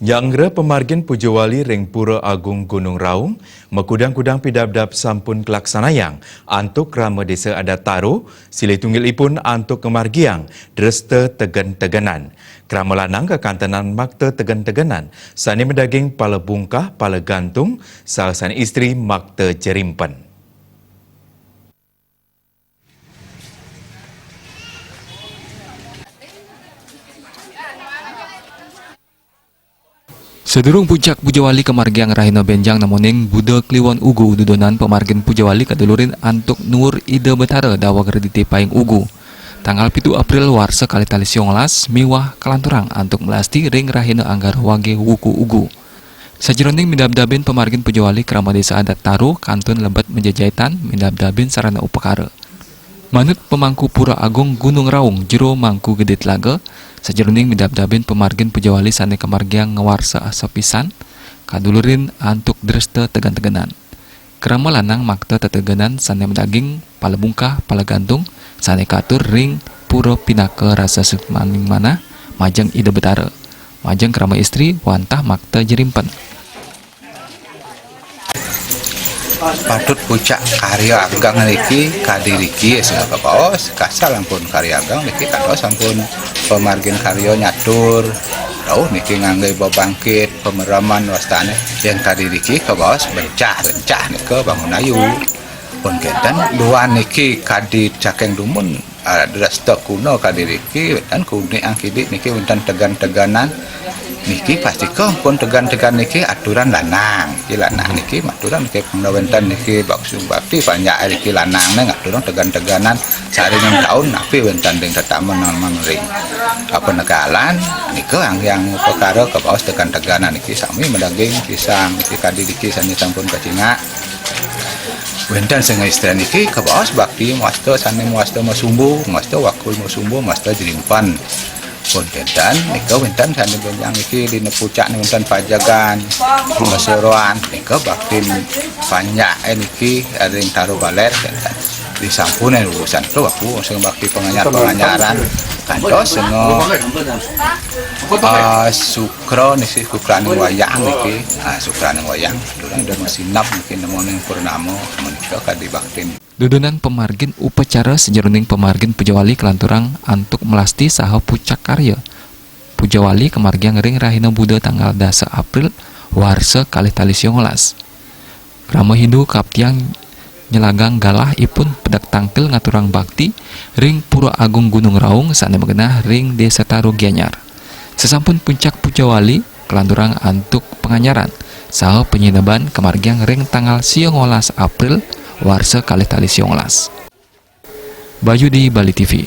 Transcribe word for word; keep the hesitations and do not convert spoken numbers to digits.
Nyanggra pamargin pujawali ring Pura Agung Gunung Raung, makudang-kudang pidabdab sampun kalaksanayang antuk krama Desa Adat Taro, silih tunggilipun antuk ngamargiang dresta tegen-tegenan. Krama lanang kakantenan makta tegen-tegenan, sane madaging pala bungkah, pala gantung, saha sane istri makta jerimpen. Sadurung puncak pujawali kamargiang rahina benjang nemoning Buda Kliwon Ugu, dudonan pamargin pujawali kadulurin antuk nuur Ida Betara daweg redite paing ugu. Tanggal pitu April warsa kalih tali siongolas miwah kalanturang antuk melasti ring rahina Anggara Wage Wuku Ugu. Sajeroning midabdabin pamargin pujawali krama Desa Adat Taro kantun lebet majejaitan midabdabin sarana upakara. Manut pamangku Pura Agung Gunung Raung, Jero Mangku Gede Telaga, sajeroning midabdabin pamargin pujawali sane kamargiang ngawarsa asepisan, kadulurin antuk dresta tegen-tegenan. Krama lanang makta tetegenan sane madaging pala bungkah, pala gantung, sane katur ring pura pinaka rasa sumaning manah majeng Ida Betara. Majeng krama istri wantah makta jerimpen. Patut pucak karya ageng niki kadi riki, sehingga kabaos kasal ampun karya ageng niki, kados ampun pamargin karya nyatur. Rauh niki ngangge bebangkit, pemeraman wastane, yen kadi riki kabaos bencah-bencah nika bangun ayu. Pun kenten duan niki kadi saking dumun, ah, dresta kuna kadi riki, wenten kunik angkidi niki wenten tegan-teganan. Niki pastika pun tegan-tegan niki aturan lanang. Niki lanang niki maturan niki pun wenten niki baksu bakti panjak niki lanang ne ngaturang tegan-teganan saring taun napi wenten ring tetamen namen ring apa negalan nika yang, yang perkara kabaos tegan-teganan niki sami madaging pisang niki kadi niki sane sampun kacingak. Wenten sing istri niki kabaos bakti mawasta sane mawasta masumbu, mawasta wakul masumbu, mawasta jerimpen. Pun kenten nika wenten sane benjang niki dina pucak ni wenten pajegan, masoroan, nika baktin panjak eh niki ring Taro Baler kenten. Disampun eh urusan tu aku sing bakti panganyar-panganyaran. Kantos sing, ah, sukra niki, sukraning wayang niki. Ah, sukraning wayang. Durang ada masinap niki nemoning purnama menika kadi baktin. Dudonan pamargin upacara sajeroning pamargin pujawali kalanturang antuk melasti saha pucak karya. Pujawali kamargiang ring rahina Buda tanggal dasa April warsa kalih tali siongolas. Krama Hindu kaptiang nyelagang galah ipun pedek tangkil ngaturang bakti ring Pura Agung Gunung Raung sane magenah ring Desa Taro Gianyar. Sasampun puncak pujawali kalanturang antuk panganyaran saha panyineban kamargiang ring tanggal siongolas April warsa kalih tali siongolas. Bayu di Bali T V.